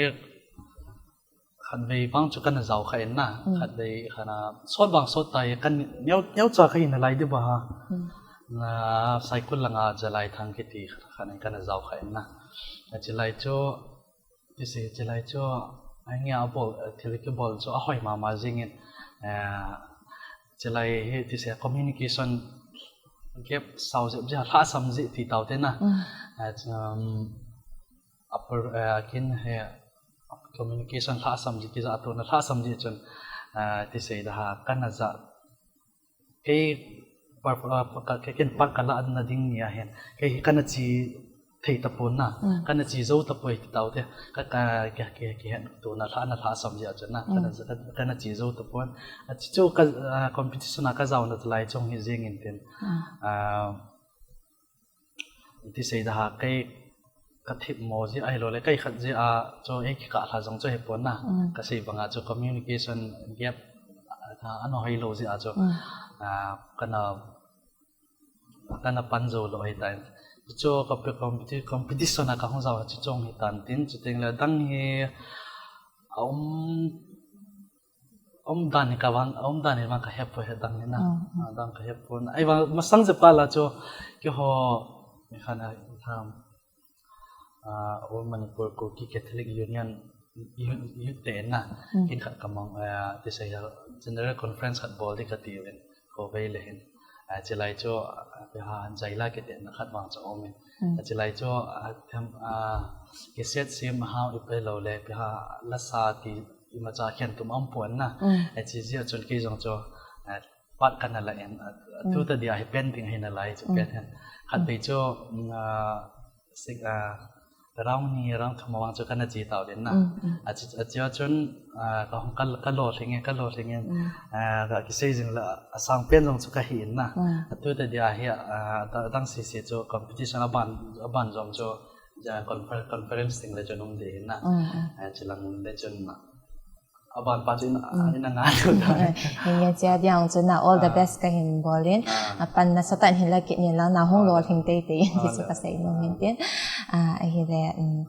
khatvei vang chu kana jao kha in na. Mm. Khatvei khana sot vang sot tai kan neo, neo cha kha in lai di ba ha. Mm. Na cycle langa Jalai Thang kiti khana kana jao kha in na. Achilai chu, tise chilai chu, angia bol, thil kibol chu ahoi mama jing in. Eh, chilai hi tise communication gap sao jep jia lhasam ji ti tau te na. Mm. Eh, ch-, um, upper, eh, kin he communication lhasam ji kija to na lhasam ji chun, eh, tise da ha kana ja kei par-, ah, ka, kei ken part ka la na ding ni a hen. Kei hi kana chi thei tapon na. Mm. Kana chi jou tapoi ti tau te. Ka, ka, ke, ke, ke hen tu na lha, na lhasam ji a chun na. Kana, Mm. kana, kana chi jou tapon. A chi chu ka, ah, competition a ka jao na lai chung hi jing in tin. Mm. Ah, Ti sei da ha, kei ka thip mo ji ahilou le, kei khat ji a chu ei kikah lha jong chu hepon na. Mm. Ka sei banga chu communication gap, ah, ano hoi lou ji a chu, Mm. ah, kana, kana pan jou lou hi tan. Chu ka pe-, competi-, competition a ka hung jao chu chong hi tan tin, chuteng le dang hi a um, Umdan hi ka vang, umdan hi vang ka hepoi, he dang hi na. Mm, mm. Ah, dang ka hepon. Ahivang masang jep a la chu, keiho, mi khan a, tham, ah, All Manipur Kuki Catholic Union, Youth, Youth te na. Mm. Kin khat ka mang, ah, ti sei a, General Conference khat bol di ka ti uvin, khovei le hin. Ah, chilai chu, ah, pi ha, Jaila kiti na khat vang chu um in. Mm. Ah, chilai chu, ah, tham, ah, cassette sem hao ipi lou le, pi ha, lasa ti, imacha khen tum aum pon na. Mm. Eh, chi jia chun kei jong chu, eh, part kana la in, eh, Mm. tu ta dia hi pen ding hi na lai chu Mm. pen hen. Khat Mm. vei chu, mm, ah, sik, ah, round ni, round thum a vang chu kana chi tau den na. Mm, mm. A chi, a chi a chun, ah, ka hung ka, ka lo lhing e, ka lo lhing e. Mm. Ah, ka kisei jing la, a sang pen jong chu ka hi in na. Mm. A tu ta dia hi, ah, da, dang sisi chu competition a ban, a ban jong chu, ja, confer-, conference ding le chun um de in na. Mm, mm. Ah, chi lang le chun na. Aban pa chu in, in a nga chu ta. Hinge chia diang chu na all the best ka hin bol in. Ah. Apan nasatah in hin la kit in lang na hung lolhing teitei in ti chu ka sei nom in tin. Ah, ahile, um,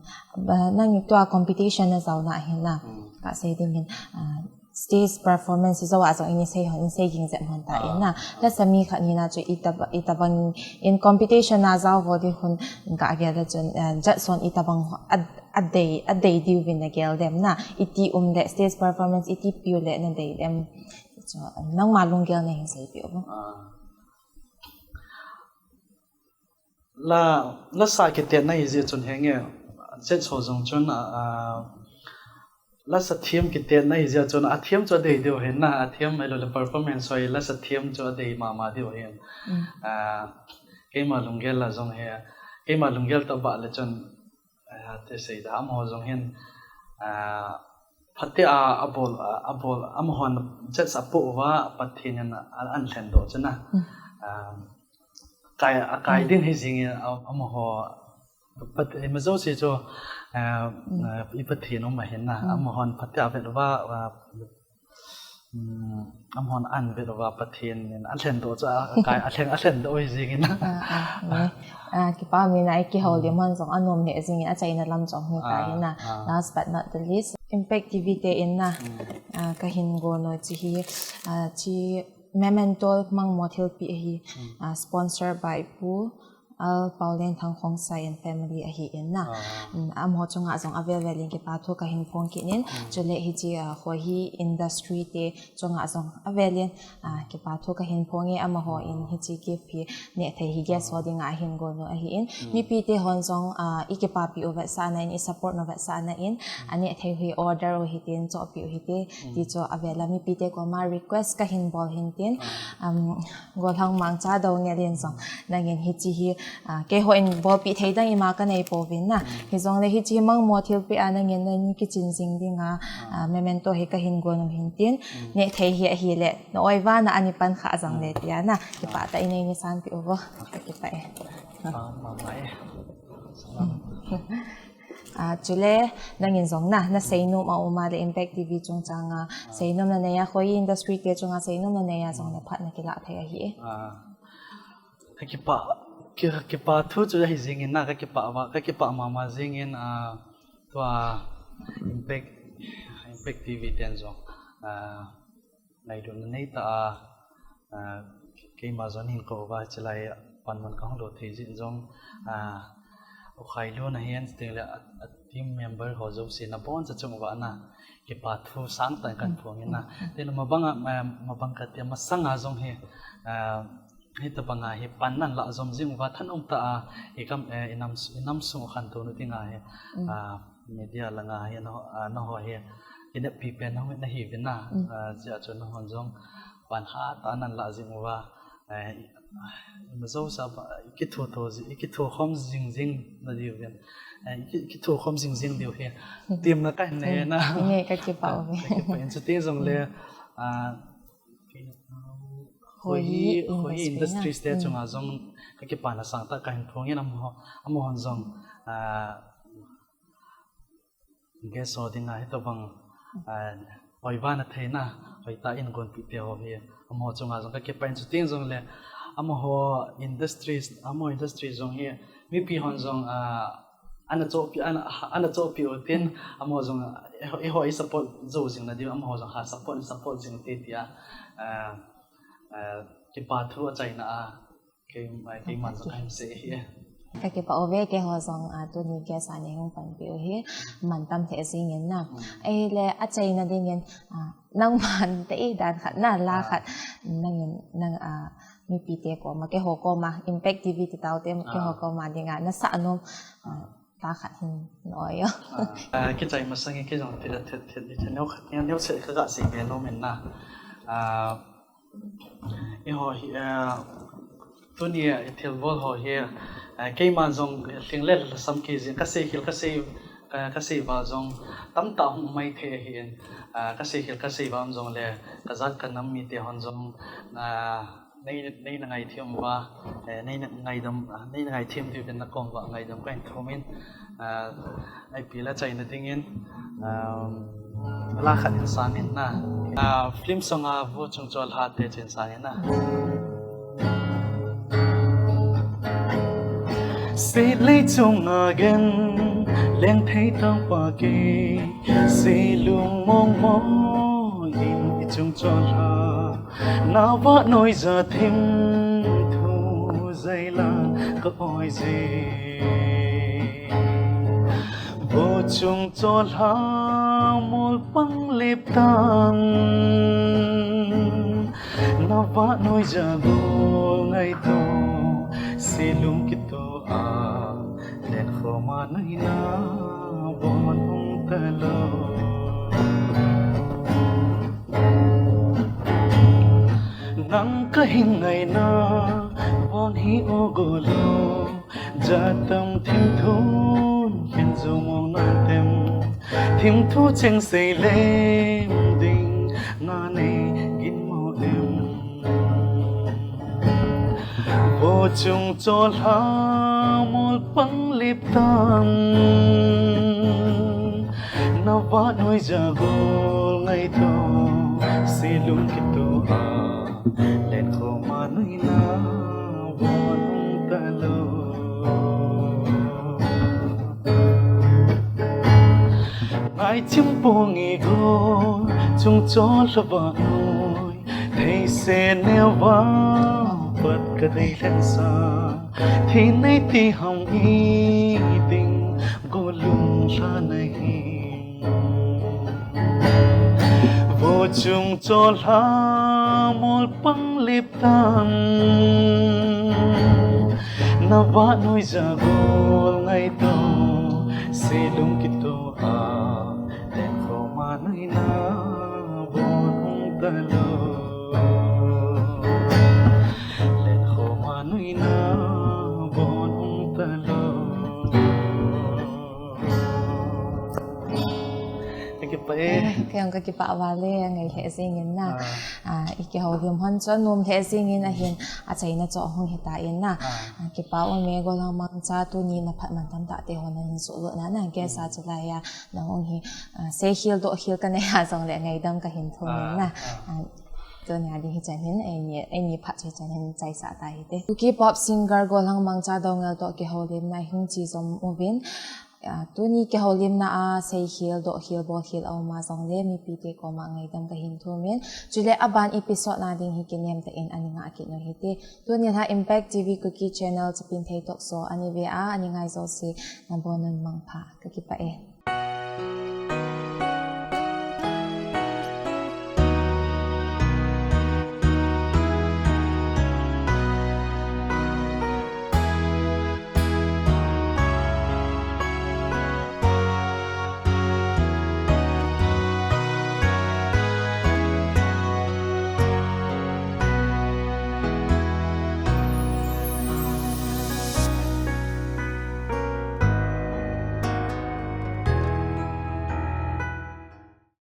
ba, nang tua competition na zau na hin na. Ka sei ding in, ah, stage performance zau a zau in sei hon, in sei ging zep hon ta in na. La sami khat ni na chu itaba, itabang in competition na zau ho di hun ka gel da chun, ah, judge son itabang ho, a, a dei, a dei diu vin na gel dem na. Iti um le stage performance iti piu le na dei dem. Chu, nangma lunggel na hin sei piu. Ah. La, la sa kiten na hi zi chun henge, judge ho zong chun, ah, ah, la sa thiam kiten na hi zi chun, a thiam chu a dei diu hin na, a thiam ai lo le performance hoi, la sa thiam chu a dei mama diu hin. Mm. Ah, keima lunggel la zong he, keima lunggel ta ba le chun, ah, te sei da, amaho zong hin, ah, phate a, a bol, a, a bol, amahon judge a po uva, Pathen in a, an hlen do chu na. Mm. Ah, kai, a kai ding hi zing in, a, amaho, Pat-, ima zo si chu, ah, ah, i Pathen um ahin na, amahon phate a vet uva, ah, um, amahon an vet uva Pathen in an hlen do chu a kai a hlen, a hlen do hi zing in. Ah, ah, ne. Ah, kipa mi na i kihou lim hon zong a nom ne zing in a chaina lam zong hi ta hi na. Ah. Last but not the least, Impact T V te in na, ah, ka hin go no chi hi, ah, chi Memento Mangmo thilpi ahi, ah, sponsor by Pu Al Paulin Thangkhongsai and family ahi in na. Ah. Mm, amaho chunga zong avel vel in kipa thu ka hin phong kit in. Mm. Chule hi chi, ah, ho hi industry te chunga zong avel in, ah, kipa thu ka hin phong e amaho in hi chi gift hi neh thei hi guest ho dinga hin go no ahi in. Mm. Mipi te hon zong, ah, i kipa pi u vet sa na in, i support no vet sa na in, a neh thei hi order u hi tin, cho pi u hi te, ti chu avel a mipi te koma request ka hin bol hin tin. Ah. Um, Golhang Mangcha Doungel in zong, nangin hi chi hi, ah, keiho in bolpi thei dang ima ka nei pouvin na. Mm. Hi zong le hi chi hi Mangmo thilpi a nangin na ni kichin zing ding a, ah, memento hi ka hin go no hin tin. Mm. Neh thei hi ahi le, na oi va na ani pan kha zong le tia na. Kipa ta i nei ni san pi uvo. Ka kipa e. Ah, mama e. Ah, chule, nangin zong na, na seinom a um a le Impact T V chungchang a, seinom na nei a, khoi industry te chunga seinom na nei a zong na phat na kilah thei ahi e. Ah, ka kipa, ki-, ka kipa thu chu ahi zing in na, ka kipa va, ka kipa mama zing in, ah, tua Impact, Impact T V ten zong, ah, ngailutna nei ta a, ah, keima zong hin ko va, chilai panmun ka hong lo thei zin zong, ah, u Khailun ahi an ting le a, a team member ho zong si na bon sa chung va na, kipa thu sang tan kan phong in na. Tin mabang a, ma, mabang ka tia masang a zong hi, ah, hi ta bang a hi pan nan la zom zing va than um ta a, i kam, eh, i nam, i nam sung khan tu nu ting a hi, ah, media langa hi, na ho, ah, na ho hi, kineppi pen na ho na hi vin na, ah, zia chu na hon zong pan ha ta nan la zing uva, eh, i, i ma zo sa ba, i kithu tho zi, i kithu khom zing zing na diu vin, eh, i ki, kithu khom zing zing diu hi, tim na ka hin nei na. Nge ka kipa u ve. Ka kipa in chu ti zong le, ah, Hoi, hoi industries te chunga zong ka kipa na sang ta ka hin phong in amaho, amaho zong, ah, guest ho dinga hi to bang, ah, hoi va na thei na, hoi ta in gon pi te ho hi, amaho chunga zong ka kipa in chu tin zong le, amaho industries, amaho industry zong hi, mipi hon zong, ah, ana chopi, ana, ana chopi u tin, amaho zong, eh, eiho i support zo zing na diu, amaho zong ha support, support zing te tia, ah, ah, kipa thu a chaina a, kei, ah, kei man zong ka hin sei hi. Ka kipa u ve keiho zong, ah, tuni guest a nei hung panpi u hi, man tam thei zing in na. Mm. Ei le a chaina ding in, ah, nang man te i dan khat na, la khat, nangin, nang, ah, mipi te koma, keiho koma, Impact T V te tau te, keiho koma dinga, na sa nom, ah, ta khat hin noi o. Ah, ah, kichai masang in kei zong ti da thet, thet, thet, neu khat, neu, neu se ka ga sei ve nom in na. Ah, eiho hi, ah, tuni a i thil bol ho hi, ah, keima zong hling le lhasam kei zing ka sei khel ka sei, ka, ka sei val zong tam ta hung mai thei ahi in, ah, ka sei khel ka sei val zong le ka zat ka nam mite hon zong, ah, Nei, nei na ngaithem uva, eh, nei na ngaidam, ah, nei na ngaithem diuvin na koma ngaidam kahin thum in, ah, ipi le achaina dingin, ah, la khat hin sang in na. Ah, film song a Vo Chung Cholha te chu hin sang in na. Seilei chunga gen, leng thei tangpa kei, seilung mong mong in i chung cholha. Na vahnoija thim thu jailan ka oi je. Vo Chung Cholha mol pang lip tan. Na vahnoija gol ngaito, seilung kito a, len khoma nuina von hung talou. Nang kahin ngaina vang hi o golo, jatam thim thun hin jong ong nang tem. Thim thu cheng seilem ding na nei gin mo em. Vo Chung Cholha mol pang lip tan. Na vahnoija gol ngaito, seilung kito a, len khoma nuina von hung talou. Ngaichem pong i gol, Chung Cholha vahnoi, thei se neo va, pat ka dei lhen sa, thi nei ti ham i ding, gol lunglha na hi. Vo Chung Cholha mol pang lip tan. Na vahnoija gol ngaito, seilung kito a, len khoma nuina von hung talou. Len khoma nuina von hung talou. Ka kipah e. Eh, kei jong ka kipah val e, ngai lheh jeng in na. Ah. Ah, i kihoulim hon chu anom lheh jeng in ahin, achaina chu ahung hita in na. Ah. Ah, kipa um e, Golhang Mangcha tuni na phat man tamtah te hon nahin sohlut na, na guest a chulai a na hung hi, ah, seikhel dohkhel ka nei a jongle ngaidam kahin thum in na. Ah, ah. Ah, tuni a ding hichan hin, eini, eini phat chu hichan hin chaisah ta hite. Kuki pop singer Golhang Mangcha Doungel toh kihoulimna hung che jom uvin. Ah, tuni kihoulimna a seikhel, dohkhel, bolkhel aum a jongle mipite koma ngaidam kahin thum in. Chule aban episode na ding hi kinem tah in ana ngah kit u hite. Tuni la Impact T V Kuki Channel Chapin Thei Talk Show ana ve a, ana ngai jouse nabonun mangpha. Ka kipah e.